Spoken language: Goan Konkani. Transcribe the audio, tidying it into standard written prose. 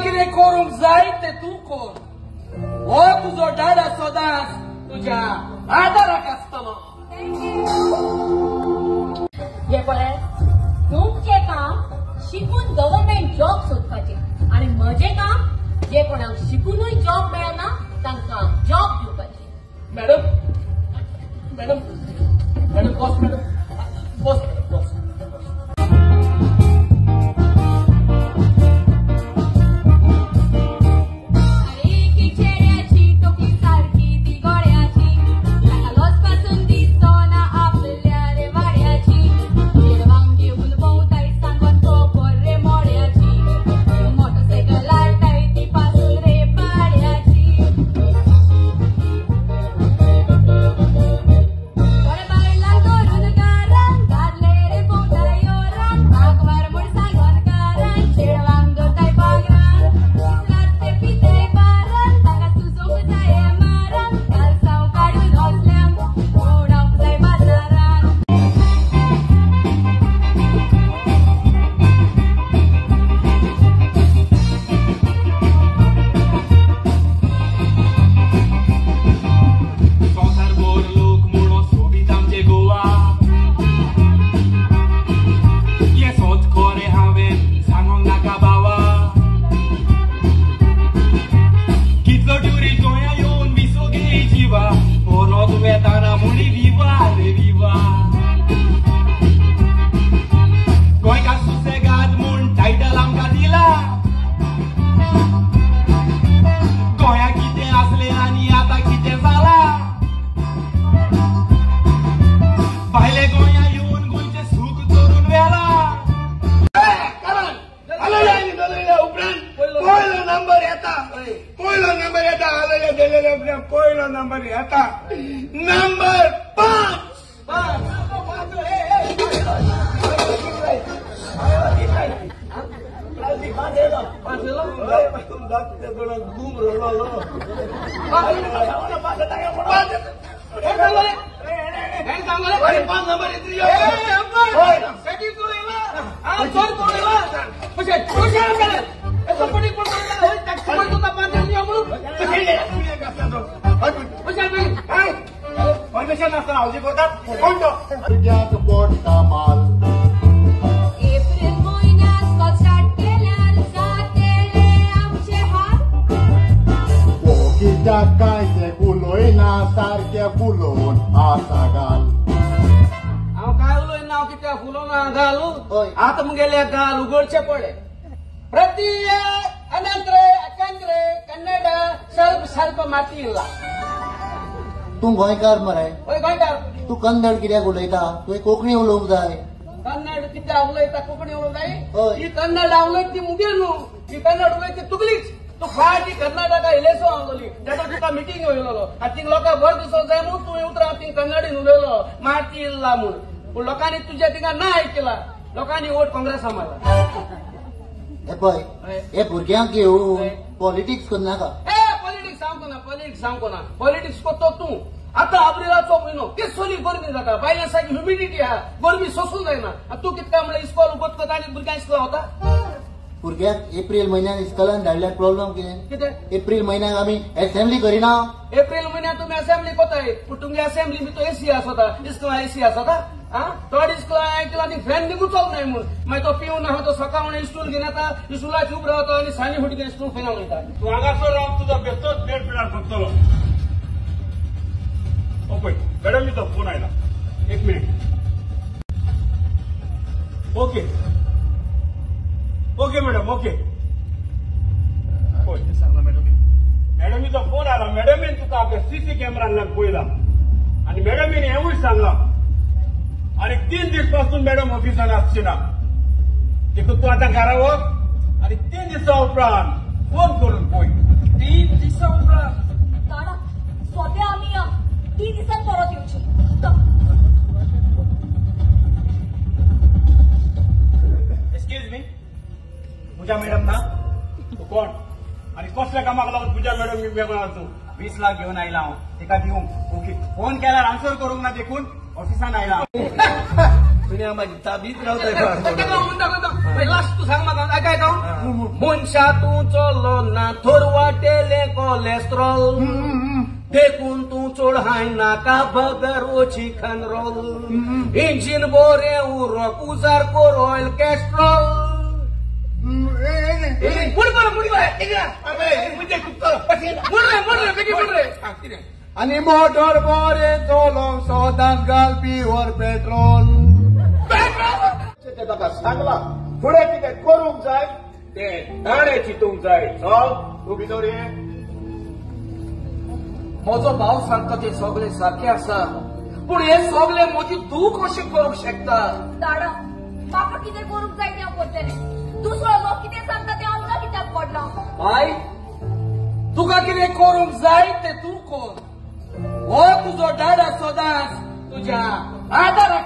कितें करूंक जाय तें तूं कर. हो तुजो डाडा सदांच तुज्या आदाराक आसतलो. हे पळय, तुमचें काम शिकून गव्हर्नमेंट जॉब सोदपाचें आनी म्हजें काम जे कोणाक शिकूनय जॉब मेळना तांकां जॉब दिवपाचें. मॅडम मॅडम मॅडम बस मॅडम बस मॅडम बस. पयलो नंबर येता नंबर 5. परमिशन नासतना हावजी करतात कोण तो भुरग्याक पोटा माल. एप्रिल म्हयन्यात स्टार्ट केल्यार जातेले आमचे हाल. ओ कित्याक काय ते उलयना सारकें फुलोवन आसा गाल. हांव काय उलयना, हांव कित्याक फुलोवन गाल? आतां मुगेले गाल उगडचे पडले. ಪ್ರತಿ ಅನಂತರ ಯಾಕಂದ್ರೆ ಕನ್ನಡ ಸ್ವಲ್ಪ ಸ್ವಲ್ಪ ಮಾತಿಲ್ಲ. तूं गोंयकार मरे? हय गोंयकार. तूं कन्नड कित्याक उलयता? तुवें कोंकणी उलोवंक जाय. कन्नड कित्याक उलयता? कोंकणी उलोवंक जाय. हय. ही कन्नड उलयता ती मुगे न्हू, ही कन्नड उलयता ती तुगलीच. तूं फाटी कर्नाटका इलेसो आसलोली तेन्ना तुका मिटींग येयलेलो आनी थिंग लोकांक बरो दिसोंक जाय म्हूण तुवें उतरां थिंग कन्नडीन उलयलो माती इल्ला म्हूण. पूण लोकांनी तुज्या थिंगा ना आयकला, लोकांनी वोट काँग्रेसा मारला. हे पळय, हे भुरग्यांक घेवन पॉलिटिक्स करनाका. ए पॉलिटिक्स सांगको ना, पॉलिटिक्स सांगको ना, पॉलिटिक्स करतो तूं. आतां एप्रिलाचो म्हयनो केसोली गरमी जाता, भायल्या सारकी ह्युमिडिटी आहा, गरमी सोसूंक जायना. आनी तूं कितें म्हणल्यार इस्कॉल उगत आनी भुरग्यांक इस्कॉल वता. भुरग्याक एप्रिल म्हयन्यान इस्कॉलान धाडल्यार प्रॉब्लम कितें? कितें? एप्रिल म्हयन्याक आमी असेंब्ली करिना. एप्रिल म्हयन्याक तुमी असेंब्ली कोताय, पूण तुमगे असेंब्ली भितर एसी आसता, इस्कॉलान एसी आसता. थोड इस्कॉलान आयकलां ती फॅन निगून चलनाय म्हूण मागीर तो पिवन आहा तो सकाळ इस्टूल घेवन येता, इस्टुलाची उब रावता आनी सांजे फुटी इस्टूल फॅनान वयता. तूं हांगासर रावन तुजो बेश्टोच वेळ पिणार सोदतलो. पळय मॅडमीचो फोन आयला, एक minute. Okay okay madam okay. पळय सांगला मॅडमी, मॅडमीचो फोन आयला. मॅडमीन तुका आपल्या सीसी कॅमेरांतल्यान पळयला आनी मॅडमीन हेंवूय सांगलां आनी 3 दीस पासून मॅडम ऑफिसान आसची ना, देखून तूं आतां घरा वच आनी 3 दिसां उपरांत फोन करून पळय. 3 दिसां उपरांत? काडा सोद्या आमी या 3 दिसांत परत येवची. एक्सक्यूज मी, पूजा मॅडम ना? तूं कोण आनी कसल्या कामाक लागून पूजा मॅडम वेगळो तूं? 20 लाख घेवन आयला हांव तिका दिवंक. ओके, फोन केल्यार आन्सर करूंक ना देखून ऑफिसान आयला. भुरग्यां मागीर चाबीत रावता. लास्ट तूं सांग म्हाका आयक आयक. मनशा तूं चलो ना थोर वाटेले कोलेस्ट्रॉल देखून तूं चड हाय नाका बगर चिकन रोल इंजीन बोरें उरप उजार कोर ऑयल कॅस्ट्रॉल. आनी मोटर बरें चलोवंक सदांच घाल प्युअर पेट्रोल. ताका सांगला फुडें कितें करूंक जाय तें ताणें चिंतूंक जाय. चल तूं भितर ये. म्हजो भाव सांगता ते सगळे सारके आसा पूण हे सगळे म्हजी तूं कशें करूंक शकता? दाडा म्हाका कितें करूंक जाय तें हांव करतलें. दुसरो लोक कितें सांगता तें आमकां कित्याक पडलां? बाय तुका कितें करूंक जाय तें तूं कर. हो तुजो डाडा सदांच तुज्या आदाराक